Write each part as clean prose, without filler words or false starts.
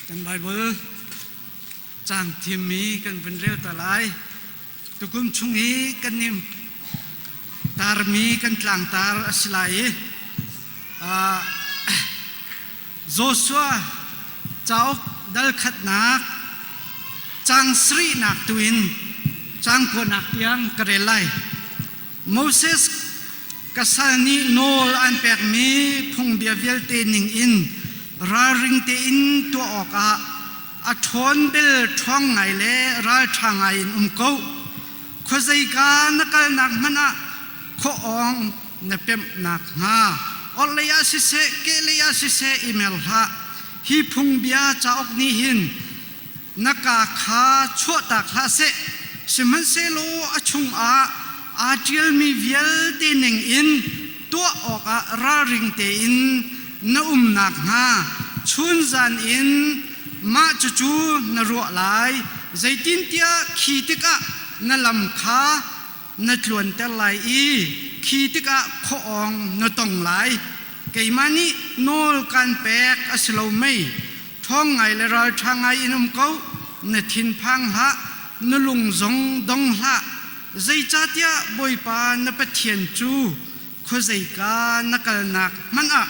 Kan Bible caang thimmi kan vun rel ta lai. Tukum chung i kan i tarmi kan tlangtar a si lai i Joshua cauk dal khatnak caang sarihnak tu in caang kuanak tiang ka rel lai. Moses ka sal nih nawl an pekmi phungbia vialte ning in ralring tein tuah awkah a ṭhawn bel ṭhawng ngai le ralṭha ngai in um ko. Khuazeika na kalnak hmanh ah khuaawng na pemh nakhnga orhlei ah siseh kehlei ah siseh i mer hlah. Hi phungbia cauk nih hin na kaa kha chuahtak hlah seh, sihmanhsehlaw a chungah aa ṭialmi vialte ningin tuah awkah ralring tein na um nakhnga chunzan in mah cucu na ruah lai. Zeitintiah khi tikah na lam kha na tluanter lai i khi tikah khuaawng na tong lai. Keimah nih nawl kaan pek a si lo mei? Ṭhawng ngai le ralṭha ngai in um ko, na thinphang hlah, na lung zong dong hlah. Zeicahtiah Bawipa na Pathian cu khuazeika na kalnak hmanh ah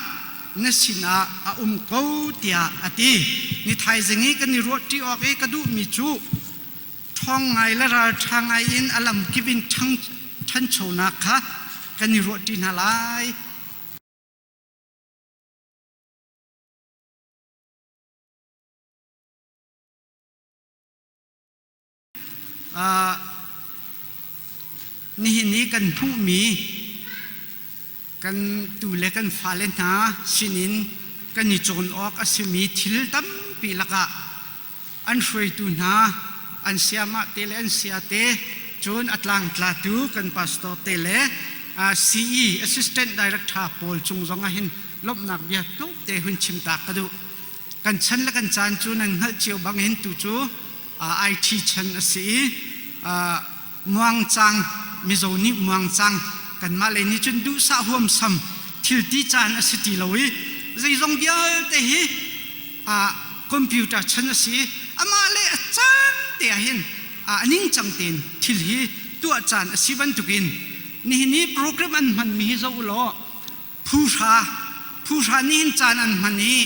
na sinah a um ko, tiah a ti. Ni thaizing i kan i ruahṭi awk i ka duhmi cu ṭhawng ngai le ralṭha ngai in a lamkip in ṭhanchonak kha kan i ruahṭi hna lai. Nihin i kan hmuhmi kan tu le kan fale hna sinin kan i cawn awk a simi thil tampi lakah an hruaitu hna an sayamah te le an saya te cun a tlangtlatu kan pastor te le CE assistant director pawl cung zong ah hin lawmhnak bia tlawmte hun chim ta ka duh. Kan chan le kan caan cu nan hngalh cio bangin tu cu IT chan a si i muangcang Mizo nih muangcang kanmah lei nih cun duhsah huamsam thil ti caan a si ti lo i zeizong vialte hi computer chan a si i amah le a caan te ah hin a ningcang tein thil hi tuah caan a si bantukin nihin i program an hmanmi hi zoh u law phuhra phuhra nih hin caan an hman i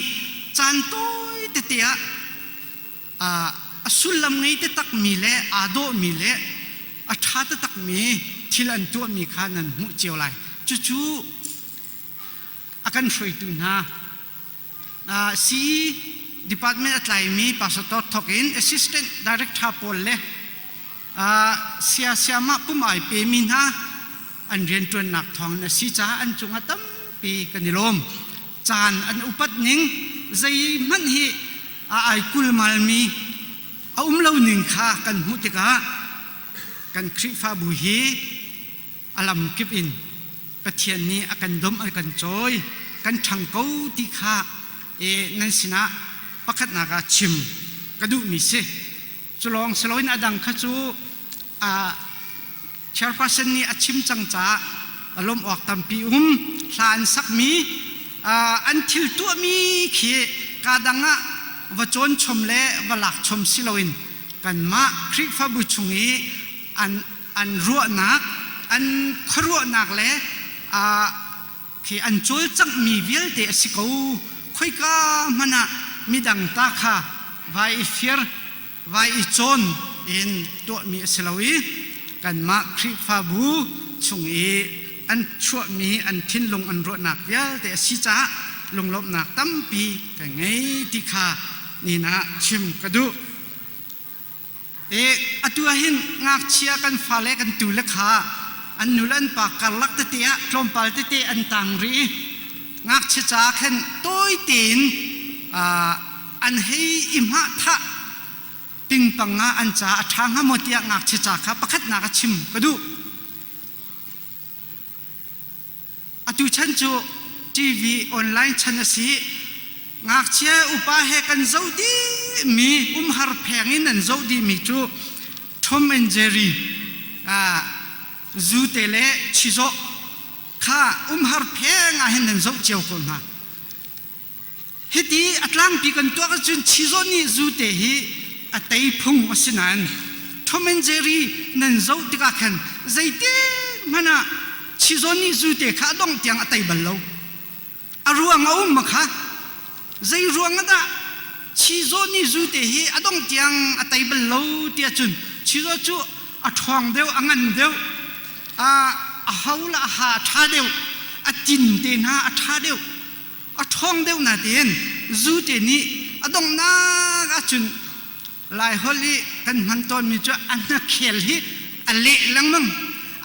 caan tawi tete ah a sullam ngei taktakmi le aa dawhmi le a ṭha taktakmi thil an tuahmi kha nan hmuh cio lai. Cucu a kan hruaitu hna CE department a tlaimi pastor thawk in assistant director pawl le siasiamah pum ai pemi hna an rianṭuannak thawng in a si caah an cungah tampi kan i lawm. Caan an upat ning zeihmanh hi a ai kulmalmi a um lo ning kha kan hmuh tikah kan Khrihfabu hi a lamkip in Pathian nih a kan dawmh a kan cawi kan ṭhang ko ti kha nan sinah pakhatnak ah chim ka duhmi si. Cu lawng si loin a dang kha cu chairperson nih a chim cang caah lawmh awk tampi um. Hla an sakmi an thil tuahmi khi kaa dang ah va cawn chom le va lak chom si loin kanmah Khrihfabu chung i an an ruahnak an khuaruahnak le khi an cawlcanghmi vialte a si ko. Khoika hmanh ah midang ta kha vai i fir, vai i cawn in tuahmi a si lo i kanmah Khrihfabu chung i an chuahmi an thinlung an ruahnak vialte a si caah lunglawmhnak tampi ka ngei ti kha nihin ah chim ka duh. E atu ah hin ngakchia kan fale kan tule kha an nu le an pa karlak tete ah tlawmpal tete an tang rih i ngakchia ca khan tawi tein an hei i hmah thah pingpang ah an ca a ṭha hnga maw tiah ngakchia ca kha pakhatnak a chim ka duh. Atu chan cu TV online chan a si. Ngakchia upa he kan zoh dihmi umhar pheng in an zoh dihmi cu Tom and Jerry zu te le chizawh kha umhar pheng ah hin nan zoh cio ko hna. Hiti a tlangpi kan tuak ahcun chizawh nih zute hi a tei phung a si nain Tom and Jerry nan zoh tikah khan zeitik hmanh ah chizawh nih zute kha a dongh tiang a tei bal lo. A ruang a um kha zei ruang ah dah chizawh nih zute hi a dongh tiang a tei bal lo tiah cun chizawh cu a ṭhawng deuh, a ngan deuh, a a ho le a ha a ṭha deuh, a tin te hna a ṭha deuh. A ṭhawng deuh natein zute nih a donghnak ahcun Laiholh i kan hman tawnmi cu a hnakhel hi a leh lengmang.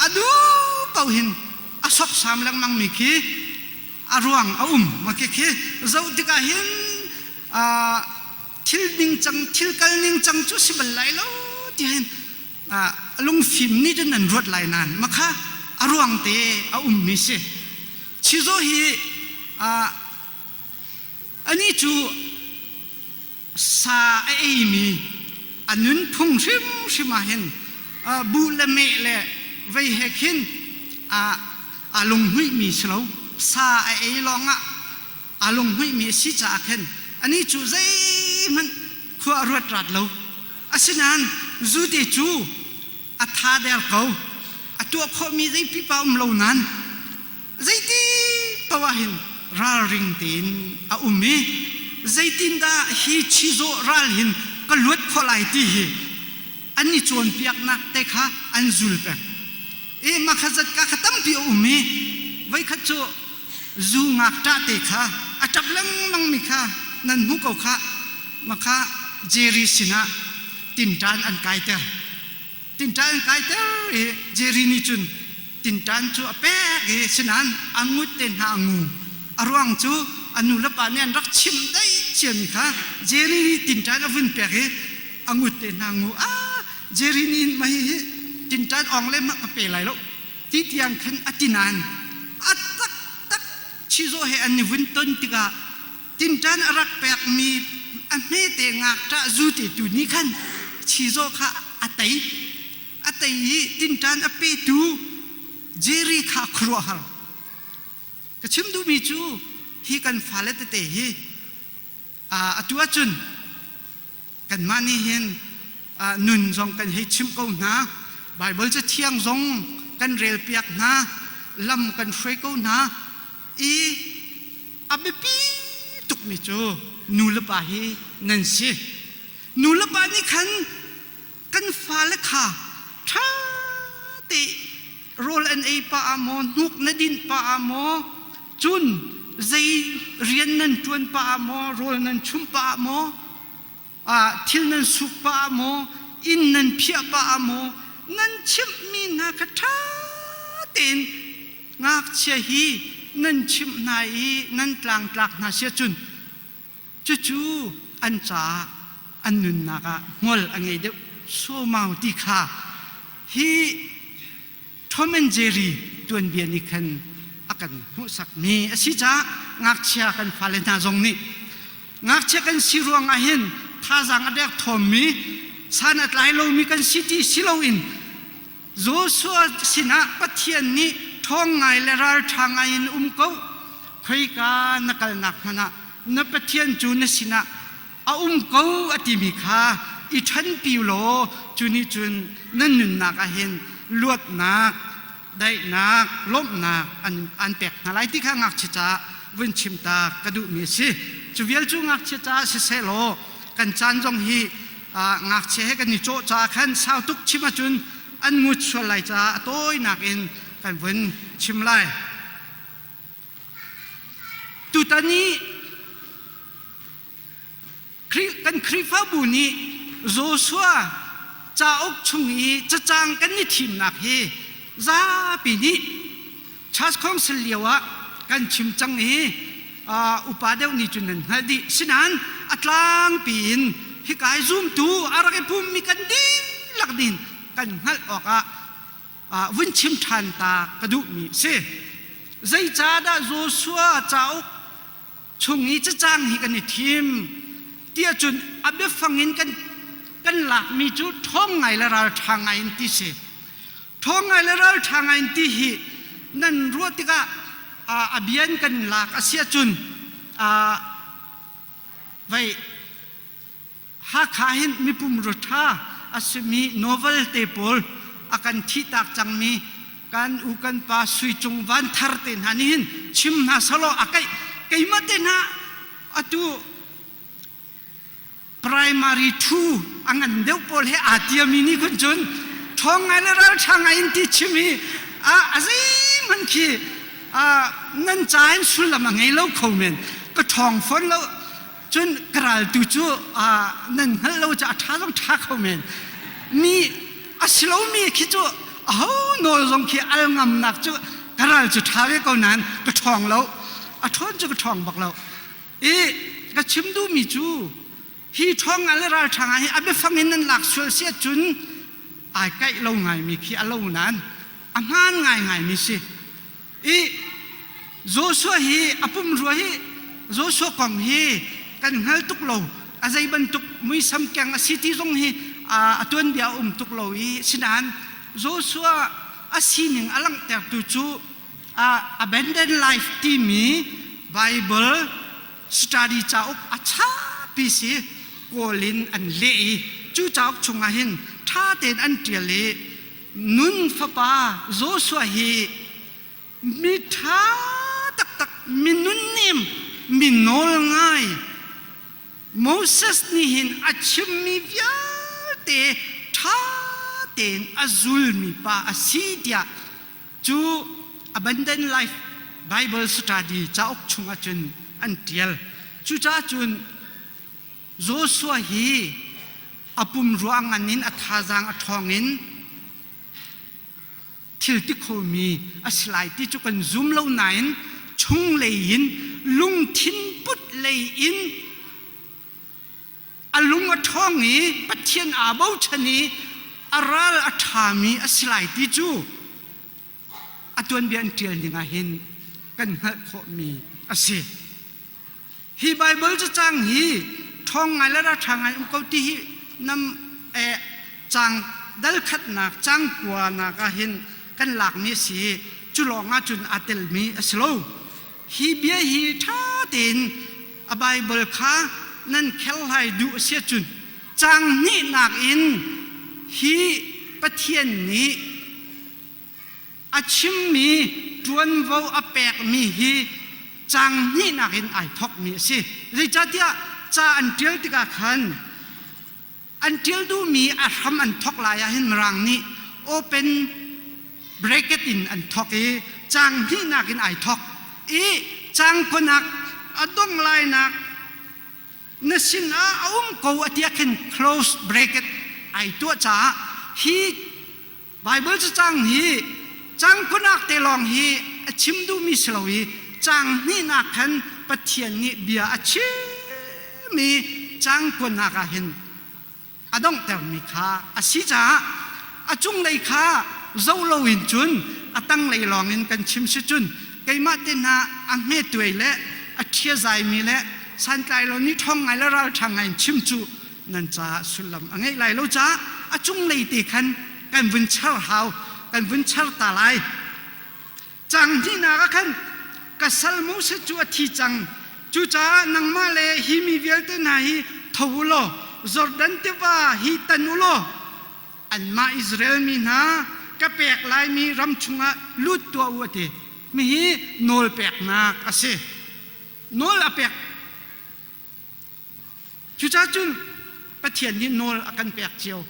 A duh paoh hin a sawksam lengmangmi khi a ruang a um. Mah khi zoh tikah hin thil ningcang, thil kal ningcang cu si bal lai lo ti hin lungfim nih cun nan ruat lai nain makha a ruang te a ummi si. Chizaw hi anih cu sa a eimi a nunphung hrimhrim ah hin buh le meh le vei he khin a lunghmuihmi si lo. Sa a ei lawngah a lunghmuihmi a si caah khin anih cu zeihmanh khua a ruat rat lo. Asinain zute cu a tha der ko. A tuah khawhmi zei pipa um lo nain zeiti paoh ah hin ralring tein a um i zeitindah hi chizawh ral hin ka luat khawh lai ti hi an i cawnpiaknak te kha an zul peng. I makha zat ka kha tampi a um i voikhat cu zu ngakṭah te kha a ṭap lengmang mi kha nan hmu ko khah makha Jerry sinah tinṭan an kaiter. Tinṭan an kaiter i Jerry nih cun tinṭan cu a pek i sinain a ngut te hna a ngu. A ruang cu a nu le pa nih an rak chimh daih ciami kha Jerry nih tinṭan a vun pek i a ngut te hna ngu. Ah Jerry nih mah hihi tinṭan ong le mah ka pe lai lo ti tiang khan a ti nain a taktak chizawh he an i vun ton tikah tinṭan a rak pekmi a hmete ngakṭah zu te tu nih khan chizawh kha a tei a tei i tinṭan a petu Jerry kha khuaruahhar ka chim duhmi cu hi kan fale tete hi atu ahcun Kanmah nih hin nun zong kan hei chimh ko hna. Baibal Cathiang zong kan relpiak hna, lam kan hruai ko hna i a biapi tukmi cu nu le pa hi nan si. Nu le pa nih khan kan fale kha ṭha te rawl an ei pah ah maw, hnuk na dinh pah ah maw, cun zei rian nan ṭuan pah ah maw, rawl nan chumh pah ah maw, thil nan suk pah ah maw, inn nan phiah pah ah maw, nan chimhmi hna kha ṭha tein ngakchia hi nan chimh hna i nan tlangtlak hna si ahcun Cucu an caah an nunnak ah hmual a ngei deuh suaumau ti kha hi Tom and Jerry tuanbia nih khan a kan hmuhsakmi a si caah ngakchia kan fale hna zong nih ngakchia kan si ruangah hin thazaang a dek thawmmi san a tlai lomi kan si ti si loin Joshua sinah Pathian nih ṭhawng ngai le ralṭha ngai in um ko. Khoika na kalnak hmanh ah na Pathian cu na sinah a um ko a timi kha i ṭhanpi law cu nih cun na nunnak ah hin luatnak, daihnak, lawmhnak an, an pek hna lai ti kha ngakchia caah vun chim ta ka duhmi a si. Cu vial cu ngakchia caah siseh law kan caan zong hi ngakchia he kan i cawh caah khan sau tuk chim ahcun an ngut sual lai caah a tawinak in kan vun chim lai. Tutan i kan Khrihfabu nih Joshua cauk chung i cacang kan i thimnak hi zapi nih Church Council lio ah kan chim cang i upa deuh nih cun nan hngalh dih. Sinain a tlangpi in hika i zumtu a rak i pummi kan dihlak din kan hngalh awkah vun chim ṭhan ta ka duhmi a si. Zeicahdah Joshua cauk chung i cacang hi kan i thim tiah cun a biafang in kan kan lakmi cu ṭhawng ngai le ralṭha ngai in ti si. Ṭhawng ngai le ralṭha ngai in ti hi nan ruah tikah a bian kan lak a si ahcun. Vei Hakha hin mipum ru ṭha a simi novel te pawl a kan thihtak cangmi kan u kan pa Sui Cung Van Thar te hna nih hin chim hna selaw a keih keimah te hna atu primary two a ngan deuh pawl he aa tiami nih kun cun ṭhawng ngai le ralṭha ngai in ti chim hi a a zeihmanh khi nan ca in sullam a ngei lo kho men ka ṭhawng fawn lo. Cun ka ral tu cu nan hngalh lo cu a ṭha zong ṭha kho men mi a si lomi khi cu aho nawl zong khi al ngamnak cu ka ral cu ṭha ve ko nain ka ṭhawng lo, a ṭhawn cu ka ṭhawng bak lo. I ka chim duhmi cu hi ṭhawng ngai le ralṭha ngai hi a biafang in nan lak sual si ahcun ai kaih lo ngaimi khi a lo nain a hmaan ngaingaimi si. I Joshua hi a pumrua hi Joshua kong hi kan hngal tuk lo. A zei bantuk muisam keng a si ti zong hi a tuanbia a um tuk lo i sinain Joshua a sining a langhtertu cu Abandoned Life timi Bible study cauk a chapi si kawl in an leh i cu cauk chungah hin ṭha tein an ṭial i Nun fapa Joshua hi mi ṭha taktak, mi nunnem, mi nawl ngai Moses nih hin a chimmi vialte ṭha tein a zulmi pa a si tiah cu Abundant Life Bible Study cauk chungah cun an ṭial. Cucaah cun Joshua hi a pumrua ngan in a thazaang a ṭhawng in thil ti khomi a si lai ti cu kan zum lo nain chunglei in lungthin put lei in a lung a ṭhawng i Pathian aa bochan i a ral a ṭhami a si lai ti cu a tuanbia an ṭial ning ah hin kan hngalh khawhmi a si. Hi Baibal cacang hi ṭhawng ngai le ralṭha ngai um ko ti hi nam eh, cang dal khatnak cang kuanak ah hin kan lakmi a si i cu lawng ah cun aa telmi a si lo. Hi bia hi ṭha tein a Baibal kha nan kherhlai duh a si ahcun cang hnihnak in hi Pathian nih a chimmi ṭuanvo a pekmi hi caang hnihnak in ai thawkmi a si. Zeicahtiah ca an ṭial tikah khan an ṭial duhmi a hram an thawk lai ah hin Mirang nih open bracket in an thawk i caang hnihnak in ai thawk i caang kuanak a dongh lainak na sinah a um ko a ti ah khin close bracket ai tuah caah hi Baibal cacang hi cang kunak te lawng hi a chim duhmi si lo i cang hnihnak khan Pathian nih bia a chim i cang kuanak ah hin a donghtermi kha a si caah a cunglei kha zoh loin cun a tanglei lawng in kan chim si cun keimah te hna a hmetuai le a ṭhiazaimi le santlai lo ni ṭhawng ngai le ralṭha ngai in chim cu nan caah sullam a ngeih lai lo caah a cunglei te khan kan vun char hau, kan vun char ta lai. Cang hnihnak ah khan ka sal Moses cu a thi cang, cucaah nangmah le hi mi vialte hna hi tho u law Jordan tiva hi tan u law anmah Israel mi hna ka pek laimi ram chungah lut tuah u, a ti. Mi hi nawl peknak a si, nawl a pek. Cucaah cun Pathian nih nawl a kan pek cio.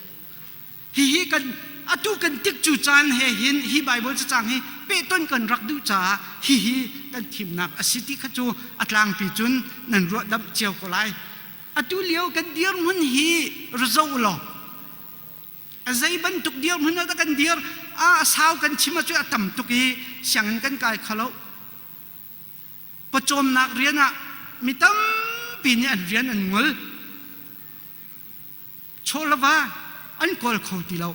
Hihi kan atu kan tik cu caan he hin hi Bible cacang hi pehton kan rak duh caah hihi kan thimnak a si ti kha cu a tlangpi cun nan ruahdamh cio ko lai. Atu lio kan dirhmun hi ra zoh law a zei bantuk dirhmun ah dah kan dir a sau kan chim ahcun a tam tuk i sianginn kan kai kho lo. Pawcawmnak rian ah mi tampi nih an rian an ngol. Chaw le va an kawl kho ti lo.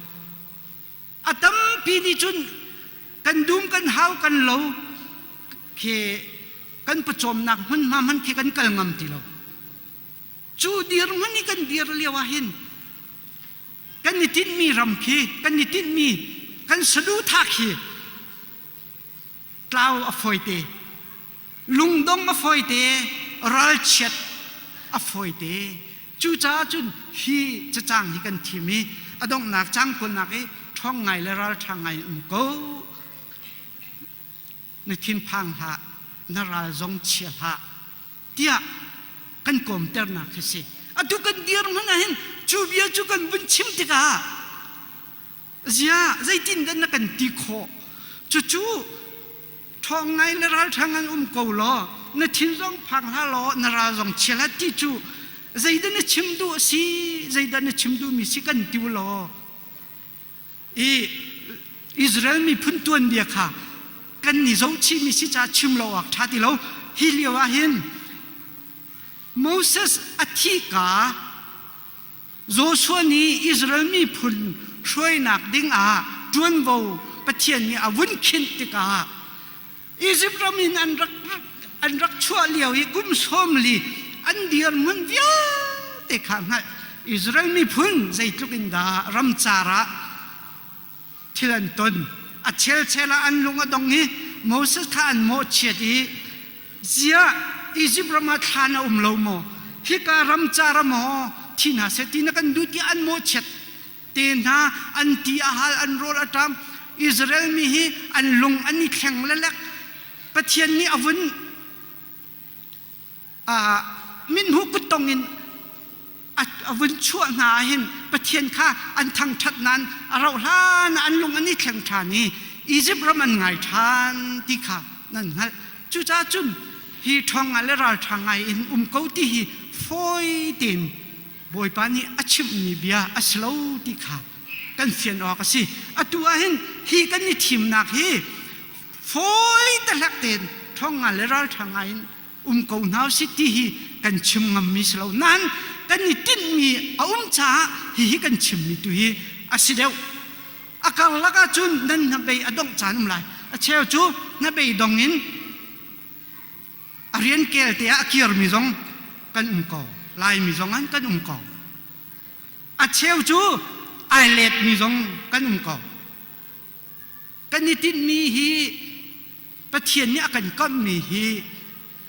A tampi nih cun kan dum kan hau kan lo khi kan pawcawmnak hmunhma hmanh khi kan kal ngam ti lo. Cu dirhmun i kan dir lio ah hin kan i tinhmi ram khi kan i tinhmi kan saduhthah khi tlau a fawite, lungdong a fawite, ralchiat. a fawite. Cucaah cun hi cacang hi kan thim i a donghnak cang kuannak i ṭhawng ngai le ralṭha ngai in um ko. Na thinphang hlah, na ral zong chia hlah tiah kan kawmternak khi si. Atu kan dir hmanh ah hin cu bia cu kan vun chim tikah Ziah zeitindah na kan ti khawh? Cucu ṭhawng ngai le ralṭha ngai um ko law na thin zong phang hlah law na ral zong chia hlah ti cu zeidah na chim duh a si zeidah na chim duhmi si kan ti u law i Israel miphun tuanbia kha kan ni zohchihmi si caah chim lo awk ṭha ti lo. Hi lio ah hin Moses a thika Joshua nih Israel miphun hruainak dingah ṭuanvo Pathian nih a vun khinh tikah Izipt ram in an rak an rak chuah lio i kum 40 an dirhmun vialte kha hngalh. Israel miphun zeitluk in dah ramcar ah thil an ton. A chelchel ah an lung a dong i Moses kha an mawhchiat i ziah Izipt ram ah thlan a um lo maw? Hika ramcar ah maw thi hna seh ti na kan duh tiah an mawhchiat te hna an ti a hal an rawl a ṭam. Israel mi hi an lung an i thleng lelek. Pathian nih a vun mithmuh kuttong in a vun chuah hna ahhin Pathian kha an thangṭhat nain a rauh hlan ah an lung an i thleng ṭhan i Izipt ram an ngai ṭhan ti kha nan hngalh. Cucaah cun hi ṭhawng ngai le ralṭha ngai in um ko ti hi fawi tein Bawipa nih a chimhmi bia a si lo ti kha kan fian awk a si. Atu ahhin hi kan i thimnak hi fawi tehlek tein ṭhawng ngai le ralṭha ngai in um ko hna usih ti hi kan chim ngammi si lo nain kan i tinhmi a um caah hihi kan chimmi tu hi a si deuh. A karlak ahcun nan hnabei a dongh caan um lai. A cheu cu hnabei dong in a rian kel te ah a kirmi zong kan um ko. Laimi zong an kan um ko. A cheu cu ai letmi zong kan um ko. Kan i tinhmi hi Pathian nih a kan kamhmi hi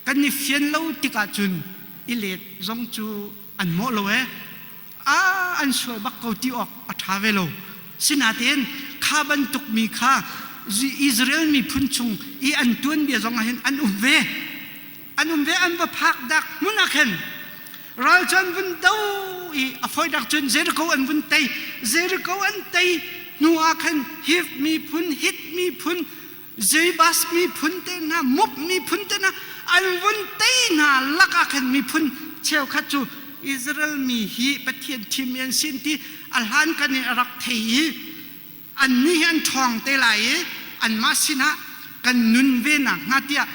kan i fian lo tikah cun i let zong cu an mawh lo ee. Ah, an sual bak ko ti awk a ṭha ve lo. Sinain kha bantuk mi kha Israel miphun chung i an tuanbia zong ah hin an um ve. An um ve an va phak dak hmun ah khan ral cu an vun do i a fawinak cun Jericho an vun tei. Jericho an tei hnu ah khan Hiv miphun, Hit miphun, Jebus miphun te hna, Mup miphun te hna an vun tei hna lak ah khan miphun cheukhat cu Israel mi hi Pathian thimmi an si ti a hlan kan in a rak thei i annih hi an ṭhawng te lai i anmah sinah kan nun ve nakhnga tiah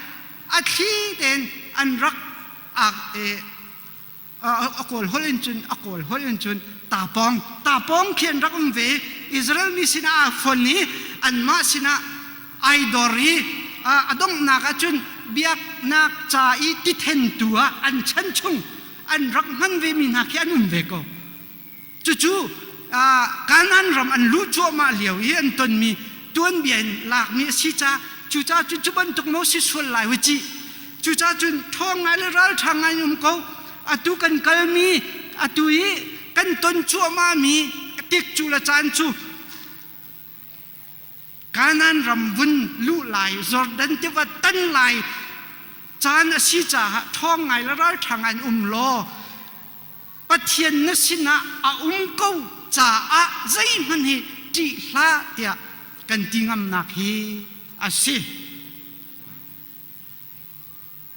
a thli tein an rak a kawl holh in cun a kawl holh in cun tapawng tapawng khi an rak um ve. Israel mi sinah aa fon i anmah sinah ai dor i a donghnak ah cun biaknak ca i tithentu ah an chan chung an rak hman ve mi hna khi an um ve ko. Cucu Kanaan ram an luh cuahmah lio i an tonmi tuanbia in lakmi a si caah cucaah cun cu bantuk maw si sual lai hu cih. Cucaah cun ṭhawng ngai le ralṭha ngai in um ko. Atu kan kalmi, atu i kan ton cuahmahmi tik cu le caan cu Kanaan ram vun luh lai, Jordan tiva tan lai caan a si caah ṭhawng ngai le ralṭha ngai in um law Pathian na sinah a um ko caah zeihmanh hi ṭih hlah tiah kan ti ngamnak hi a si.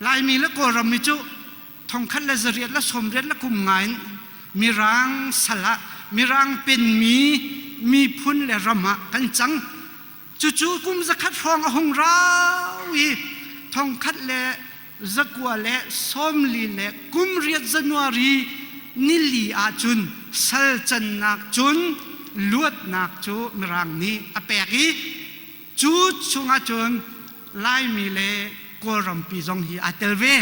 Laimi le Kawlram mi cu thongkhat le zariat le sawmriat le kum nga in Mirang sal ah Mirang penmi miphun le ram ah kan cang. Cucu kum zakhat hrawng a hung rau i thongkhat le zakua le 40 le kum riat January nili ahcun sal cannak cun luatnak cu Mirang nih a pek i cu chungah cun Laimi le Kawlrampi zong hi aa tel ve.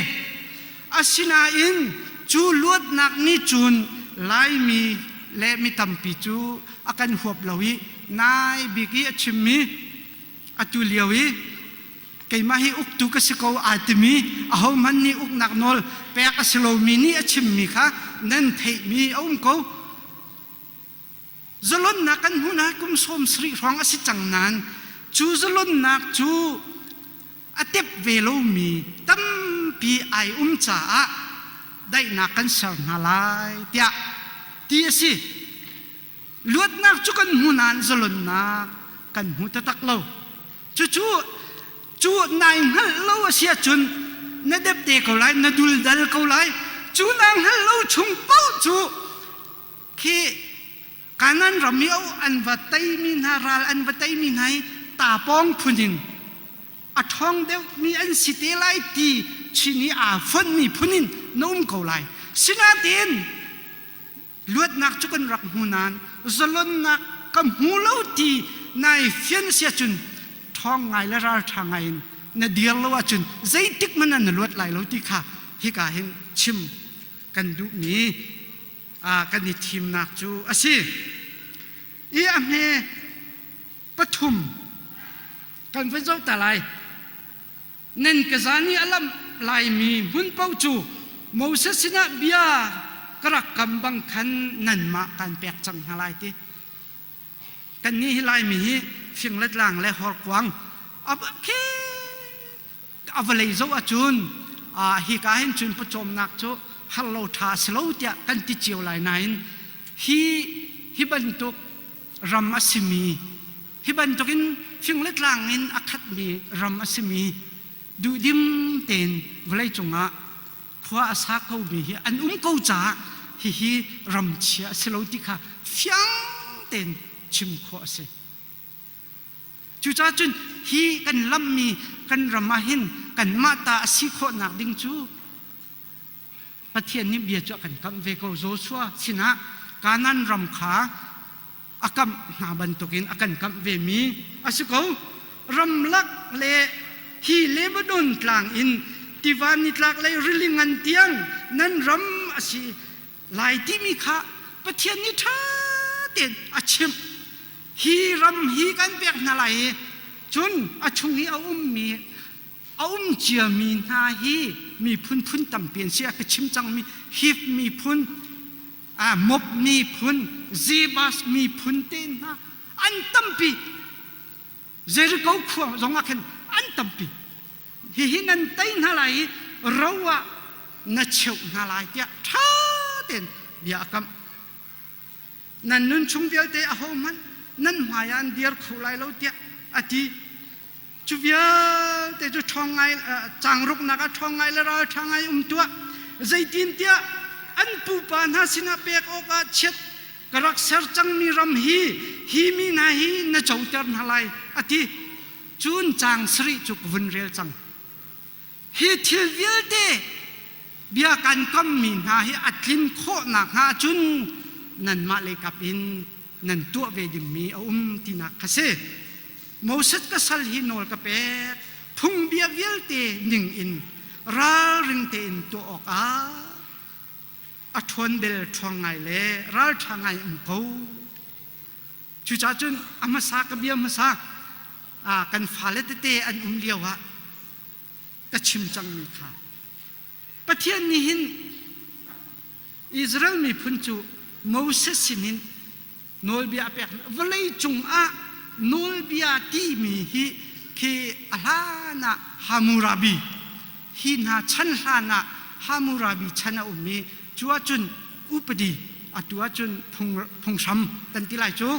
Asinain cu luatnak nih cun Laimi le mi tampi cu a kan huap lo i nai bik i a chimmi atu lio i. Keimah hi uktu ka si ko aa timi ahohmanh nih uknak nawl pek a si lomi nih a chimmi kha nan theihmi a um ko. Zalonnak kan hmuh na kum 70 hrawng a si cang nain cu zalonnak cu a tep ve lomi tampi ai um caah daihnak kan ser hna lai tiah ti a si. Luatnak cu kan hmu nain zalonnak kan hmu taktak lo. Cucu cu nai hngalh lo a si ahcun na depde ko lai, na duldal ko lai. Cu naa hngalh lo chung paoh cu khi Kanan ram i an va teimi hna ral an va teimi hna hi tapawng phun in a ṭhawng deuhmi an si te lai ti chin i aa fonhmi phun in na um ko lai. Sinain luatnak cu kan rak hmu nain zalonnak ka hmu lo ti nai fian si ahcun ṭhawng ngai le ralṭha ngai in na dir lo ahcun zeitik hmanh ah na luat lai lo ti kha hika hin chim kan duhmi kan i thimnak cu a si. I a hme pathum kan vun zoh ta lai. Nan keza nih a lamh laimi hmun paoh cu Moses sinah bia ka rak kam bang khan nanmah kaan pek cang hna lai ti. Kannih hi Laimi hi fing le tlang le horkuang khi a vawlei zoh ahcun hika hin cun pawcawmnak cu har lo ṭha a si lo tiah kan ti cio lai nain hi hi bantuk ram a simi hi bantukin fing le tlang in a khatmi ram a simi duhdim tein vawlei cungah khua a sa komi hi an um ko caah hihi ram chia a si lo ti kha fiang tein chim khawh a si. Cucaah cun hi kan lammi kan ram ah hin kanmah ta a si khawhnak ding cu Pathian nih bia cu a kan kamh ve ko. Joshua sinah Kanaan ram kha a kamh hna bantukin a kan kamh vemi a si ko. Ramlak le hi Lebanon tlang in tiva nitlak lei rili ngan tiang nan ram a si lai timi kha Pathian nih ṭha tein a chimh. Hi ram hi kan pek hna lai i cun a chung i a ummi a um ciami hna hi miphun phun tampi an si a ka chim cangmi Hip miphun Moab miphun Jebus miphun te hna an tampi Jericho khua zong ah khan an tampi hihi nan tei hna lai i ro ah na cheuh hna lai tiah ṭha tein bia a kamh nan nun chung vialte ahohmanh nan hmai ah an dir kho lai lo tiah a ti Cu vialte cu ṭhawng ngai changruknak ah ṭhawng ngai le ralṭha ngai um tuah. Zeitintiah an pupa hna sinah pek awkah chiat ka rak ser cangmi ram hi hi mi hna hi na coter hna lai, a ti. Cun caang sarih cu ka vun rel cang. Hi thil vialte bia kan kammi hna hi a tlin khawh nakhnga cun nanmah leikap in nan tuah ve dingmi a um tinak kha si. Moses ka sal hi nawl ka pek phungbia vialte ning in ralring tein tuah awkah a ṭhawn bel ṭhawng ngai le ralṭha ngai um ko. Cucaah cun a hmasa ka bia hmasa kan fale tete an um lio ah ka chim cangmi kha Pathian nih hin Israel miphun cu Moses sinin nawlbia a pek vawlei cungah nawlbia timi hi khi a hlan ah Hammurabi hi hna chan hlan ah Hammurabi chan a um i cu ahcun upadi atu ahcun phunghram kan ti lai cu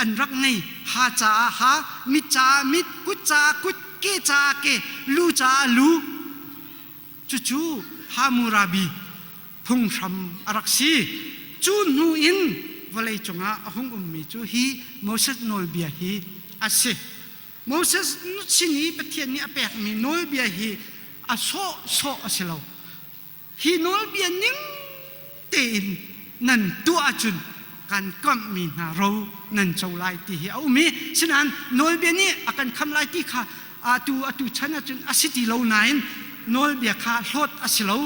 an rak ngei ha caah ha mit caah mit kut caah kut ke caah ke lu caah lu cucu Hammurabi phunghram a rak si. Cu hnu in vawlei cungah a hung ummi cu hi Moses nawlbia hi a si. Moses sin i Pathian nih a pekmi nawlbia hi a sawhsawh a si lo. Hi nawlbia ning tein nan tuah ahcun kan kamhmi hna ro nan co lai ti hi a um i sinain nawlbia nih a kan kham lai ti kha atu atu chan ahcun a si ti lo nain nawlbia kha hlawt a si lo.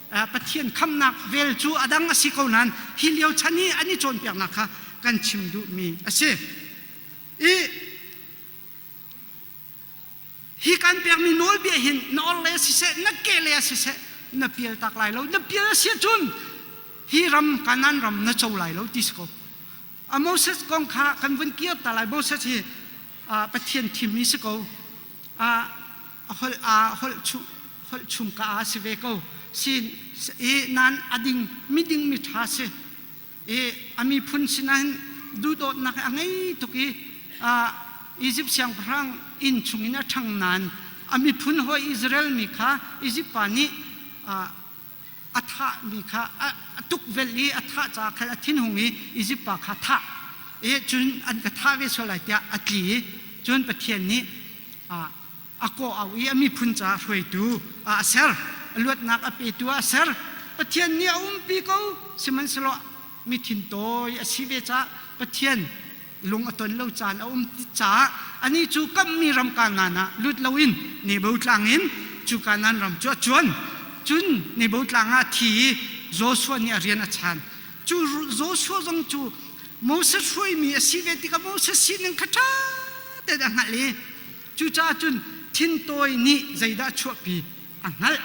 Pathian khamnak vel cu a dang a si ko nain hi lio chan i an i cawnpiaknak kha kan chim duhmi a si. I Hi kan pekmi nawlbia hin na or le siseh, na ke le siseh, na pial tak lai lo. Na pial a si ahcun hi ram Kanaan ram na co lai lo ti si ko. A Moses kong kha kan vun kir ta lai. Moses hi Pathian thimmi si ko. A holh a holh chu holh chung ka a si ve ko. Sin i nan a ding miding mi ṭha si. I a miphun sinain duhdawtnak a ngei tuk i Izipt siangpahrang inn chungin a ṭhang nain a miphun hawi Israel mi kha Izipt pa nih a thahmi kha a tukvelh i a thah caah khan a thinhung i Izipt pa kha thah i cun an ka thah ve sual lai tiah a tli i cun Pathian nih a kawh au i a miphun caah hruaitu ah a ser a luatnak a petu ah a ser Pathian nih a umpi ko sihmanhsehlaw mi thintawi a si ve caah Pathian lung a ton lo caan a um caah anih cu kammi ram Kanaan ah lut loin Nebo tlang in cu Kanaan ram cu a cuan cun Nebo tlang ah a thi i Joshua nih a rian a chan cu Joshua zong cu Moses hruaimi a si ve tikah Moses sining kha ṭha tein a hngalh i Cucaah cun thintawi nih zeidah a chuahpi a hngalh.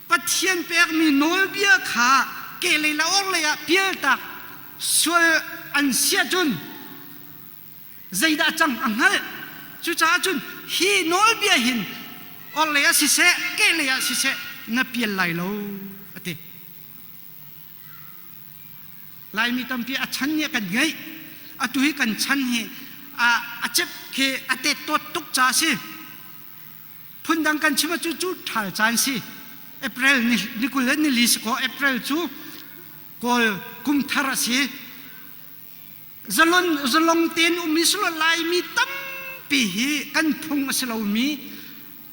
Pathian pekmi nawlbia kha kehlei le orhlei ah pialtak sual an si ahcun zeidah a cang a hngalh. Cucaah cun hi nawlbia hin orhlei ah siseh, kehlei ah siseh na pial lai lo a ti. Laimi tampi a chan nih a kan ngeih. Atu hi kan chan hi a cep khi a tet-tawt tuk ca a si. Phundang kan chim ahcun cu ṭhal caan si. April ni 20 le nili si kaw April cu Kawl kum thar a si. Zalon zalong tein um i silo Laimi tampi hi kan phung a si lomi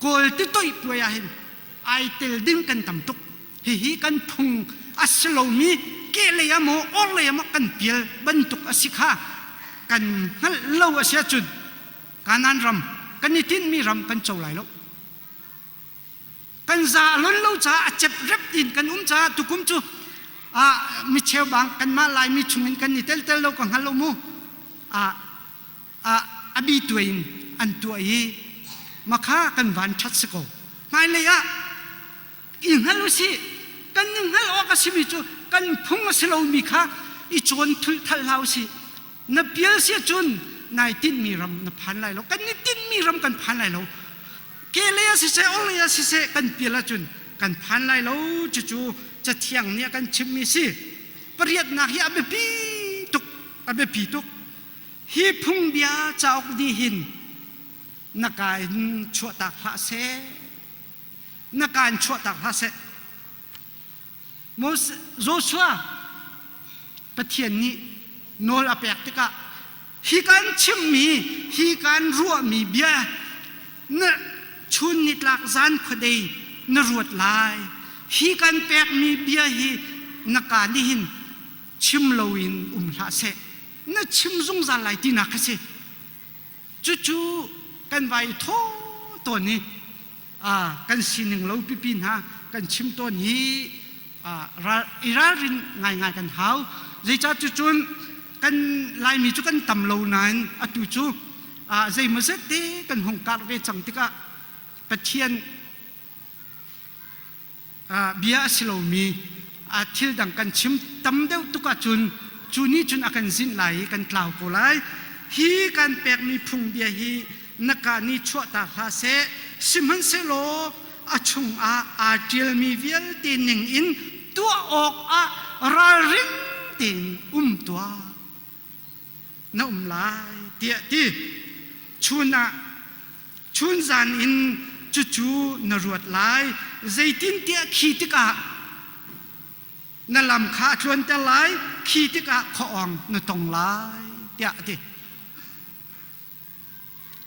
Kawl titoih puai ah hin ai tel ding kan tam tuk. Hihi kan phung a si lomi kehlei ah maw orhlei ah maw kan pial bantuk a si kha kan hngalh lo a si ahcun Kanaan ram kan i tinhmi ram kan co lai lo. Kan za a lon lo caah a cep rep in kan um caah tukum cu ah micheu bang kanmah Laimi chungin kan i tel tel lo ka hngal lo mu. Ah a bi tuai in an tuah i makha kan van ṭhat si ko. Hmailei ah i hngal usih kan i hngalh awk a simi cu kan phung a si lomi kha i cawn thulh hlah usih na pial si ahcun nai tinhmi ram na phan lai lo kan i tinhmi ram kan phan lai lo kehlei ah siseh orhlei ah siseh kan pial ahcun kan phan lai lo cucu cathiang nih a kan chimmi si pariatnak hi a biapi tuk a biapi tuk hi phungbia cauk nih hin na ka in chuahtak hlah seh na kaan chuahtak hlah seh. Moses, Joshua Pathian nih nawl a pek tikah hi kan chimmi hi kan ruahmi bia na chun nitlak zan khuadei na ruat lai hi kan pekmi bia hi na ka nih hin chim loin um hlah seh na chim zungzal lai tinak kha si Cucu kan vai i thaw tawn i kan sining lo pipi hna kan chim tawn hi i ralrin ngaingai kan hau. Zeicah cucun kan Laimi cu kan tam lo nain atu cu zeimawzet te kan hung karh ve cang tikah Pathian bia a si lomi thil dang kan chim tam deuh tuk ahcun cu nih cun a kan zinh lai i kan tlau ko lai. Hi kan pekmi phungbia hi na ka nih chuahtak hlah seh, sihmanhsehlaw a chungah aa ṭialmi vialte ningin tuah awkah ralring tein um tuah. Na um lai tiah ti. Chun ah Chunzan in cucu na ruat lai, zeitintiah khi tikah na lam kha a tluanter lai, khi tikah khuaawng na tong lai, tiah a ti.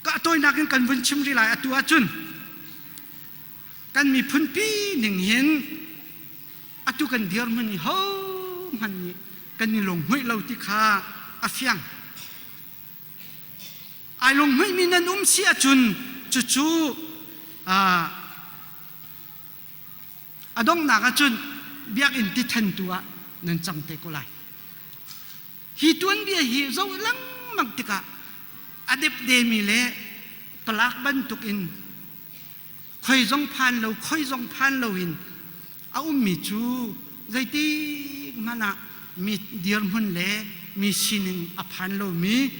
Ka tawinak in kan vun chim rih lai atu ahcun kan miphunpi ning hin atu kan dirhmun i hohmanh nih kan i lunghmuih lo ti kha a fiang. Ai lunghmuihmi nan um si ahcun cucu a donghnak ahcun biakinn ti thentu ah nan cang te ko lai. Hi tuanbia hi zoh lengmang tikah a depdemi le Palak bantuk in khoi zong phan lo khoi zong phan lo in a ummi cu zeitik hmanh ah mi dirhmun le mi sining a phan lomi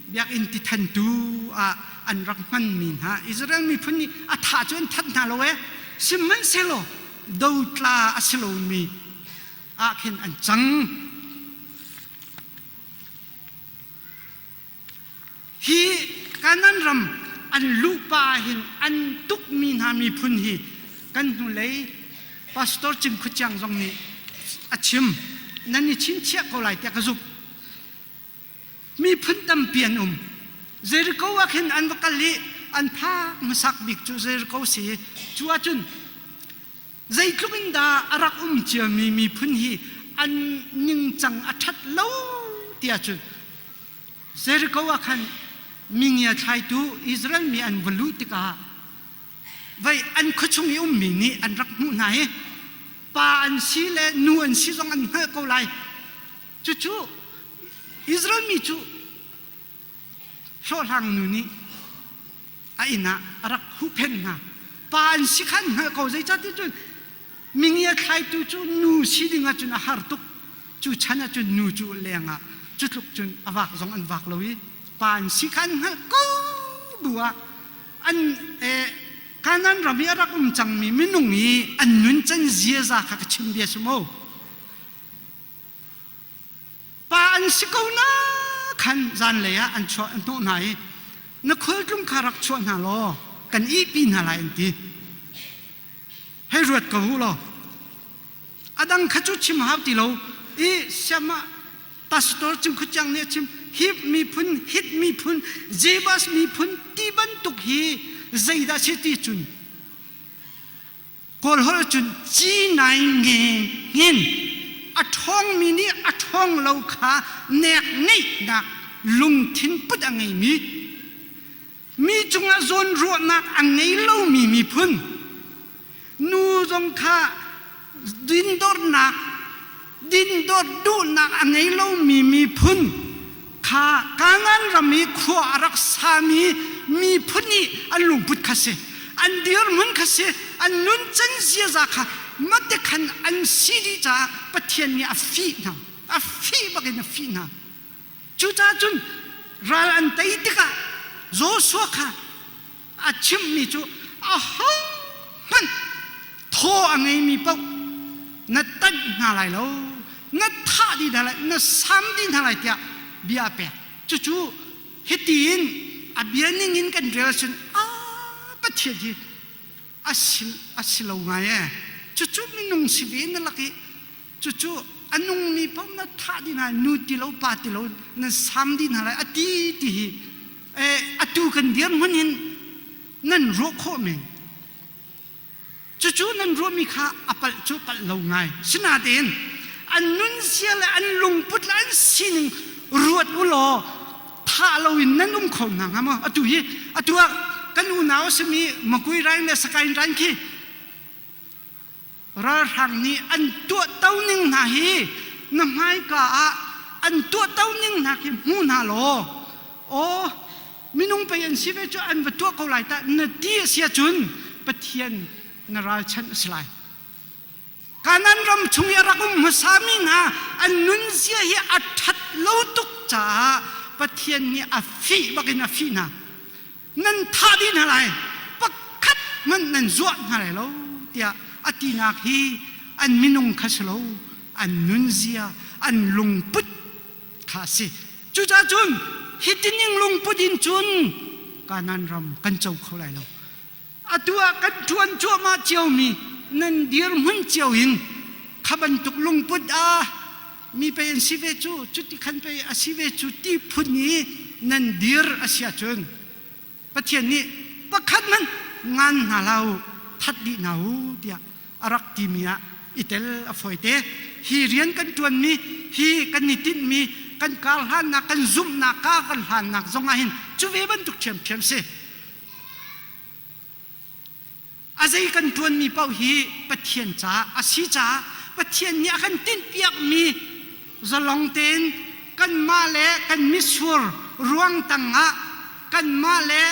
biakinn ti thantu ah an rak hmanmi hna Israel miphun nih a thah cu an that hna lo ee. Sihmanhsehlaw dotla a si lomi ah khin an cang. Hi Kanaan ram an luhpa ah hin an tukmi hna miphun hi kan hnulei Pastor Cim Khuaciang zong nih a chim. Nan i chinchiah ko lai tiah ka zumh. Miphun tampi an um. Jericho ah khin an va kal i an phak hmasak bik cu Jericho si. Cu ahcun zeitluk in dah a rak um ciami miphun hi an ningcang a ṭhat lo ti ahcun Jericho ah khan mingia thlaitu Israel mi an va luh tikah vei an khuachung i ummi nih an rak hmuh hna i pa an si le nu an si zong an hngalh ko lai. Cucu Israel mi cu hlawhhlang nu nih a inn ah a rak huhphenh hna. Pa an si kha an hngalh ko zeicahtiah cun mingia thlaitu cu nu si ding ahcun a har tuk. Cu chan ahcun nu cu leng ah cu tluk cun a vak zong an vak lo i pa an si kha an hngalh ko bu ah an Kanaan ram i a rak um cangmi minung i an nuncan ziaza kha ka chim bia si mu. Pa an si ko na khan zanlei ah an chuah an hnawh hna i na khualtlung kha rak chuah hna law kan ihpi hna lai an ti. Hei ruat ko u law a dang kha cu chim hau ti lo i siama pastor Cingkhuchiang nih a chim Hip miphun Hit miphun Jebus miphun ti bantuk hi zeidah si ti cun Kawl holh cun ci nai nge ngin a ṭhawngmi nih a ṭhawng lo kha nek ngeihnak lungthin put a ngeimi mi cungah zawnruahnak a ngei lomi miphun nu zong kha dindornak dindor duhnak a ngei lomi miphun kha Kanaan ram i khua a rak sami miphun i an lungput kha si an dirhmun kha si an nuncan ziaza kha mate khan an si dih caah Pathian nih a fih hna a fih bakin a fih hna. Cucaah cun ral an tei tikah Joshua kha a chimhmi cu ahohmanh thaw a ngeimi paoh na tanh hna lai lo, na thah dih hna lai, na sam dih hna lai tiah bia a pek. Cucu hiti in a bia ning in kan rel ahcun a Pathian hi a si, a si lo ngai ee. Cucu minung si ve na lak i cucu a nungmi paoh na thah dih hna nu ti lo pa ti lo nan sam dih hna lai a ti ti hi atu kan dirhmun hin nan ruah khawh men. Cucu nan ruahmi kha a palh cu palh lo ngai. Sinain an nunzia le an lungput le an sining ruat u law thah loin nan um kho hna hnga maw? Atu hi atu ah kan unau a simi Makui Rain le Sakain Rain khi ralhrang nih an tuahto ning hna hi na hmaika ah an tuahto ning hna khi hmu hna law aw minung pei an si ve cu an va tuah ko lai tah na ti a si ahcun Pathian na ralchanh a si lai. Kanaan ram chung i a rak um hmasami hna an nunzia hi a ṭhat lo tuk caah Pathian nih a fih bakin a fih hna. Nan thah dih hna lai, pakhat hmanh nan zuah hna lai lo tiah a tinak hi an minung kha si lo, an nunzia, an lungput kha a si. Cucaah cun hitining lungput in cun Kanaan ram kan co kho lai lo. Atu ah kan ṭuan cuahmah ciomi nan dirhmun cio in kha bantuk lungput ah mi pei an si ve cu, cuti khan pei a si ve cu ti phun i nan dir a si ahcun Pathian nih pakhat hmanh ngan hna hlah u, that dih hna u tiah a rak timi ah i tel a fawite. Hi rian kan ṭuanmi, hi kan i tinhmi, kan kar hlannak, kan zumhnak, kar kan hlannak zong ah hin cu ve bantuk ṭhiamṭhiam si. A zei kan ṭuanmi paoh hi Pathian caah a si caah Pathian nih a kan tinhpiakmi zalong tein kanmah le kan mitsur ruang tangah kanmah le.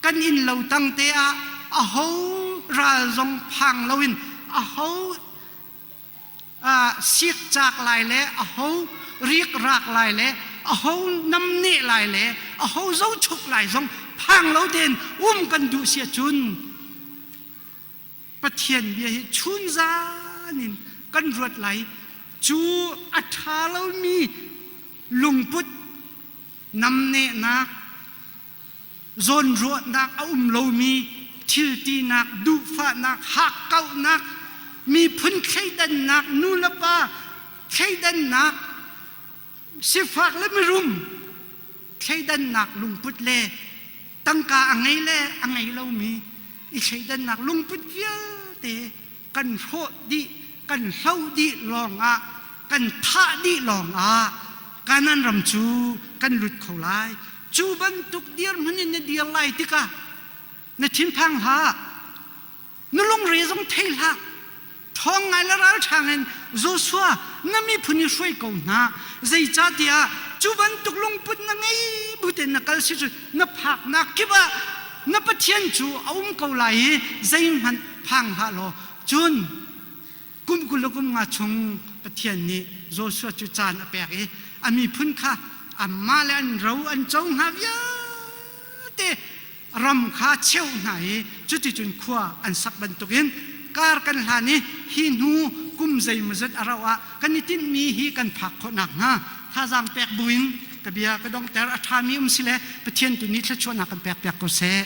Kan inn lo tang te ah aho ral zong phang loin aho sikcak lai le aho riakrak lai le aho namneh lai le aho zohchuk lai zong phang lo tein um kan duh si ahcun Pathian bia hi chunzan in kan ruat lai. Cu a ṭha lomi lungput namnehnak zawnruahnak a um lomi thiltinak duhfahnak hakkauhnak miphun thleidannak nu le pa thleidannak sifak le mirum thleidannak lungput le tangka a ngei le a ngei lomi i thleidannak lungput vialte kan hrawh dih kan hloh dih lawngah kan thah dih lawngah Kanan ram cu kan lut kho lai. Cu bantuk dirhmun in na dir lai tikah na thinphang hlah. Na lungre zong thei hlah. Ṭhawng ngai le ralṭha in Joshua na miphun i hruai ko hna. Zeicahtiah cu bantuk lungput na ngei butein na kal si cun na phaknak kip ah na Pathian cu a um ko lai i zeihmanh phang hlah law cun kum 20 le kum nga chung Pathian nih Joshua cu caan a pek i a miphun kha anmah le an ro an co hnga vialte ram kha cheuh hna i cuticun khua an sak bantukin kar kan hlan i hi hnu kum zeimawzat a rauh ah kan i tinhmi hi kan phak khawh nakhnga thazaang pek buin ka bia ka donghter. A ṭhami um si le Pathian tu nih thluachuahnak kan pek piak ko seh.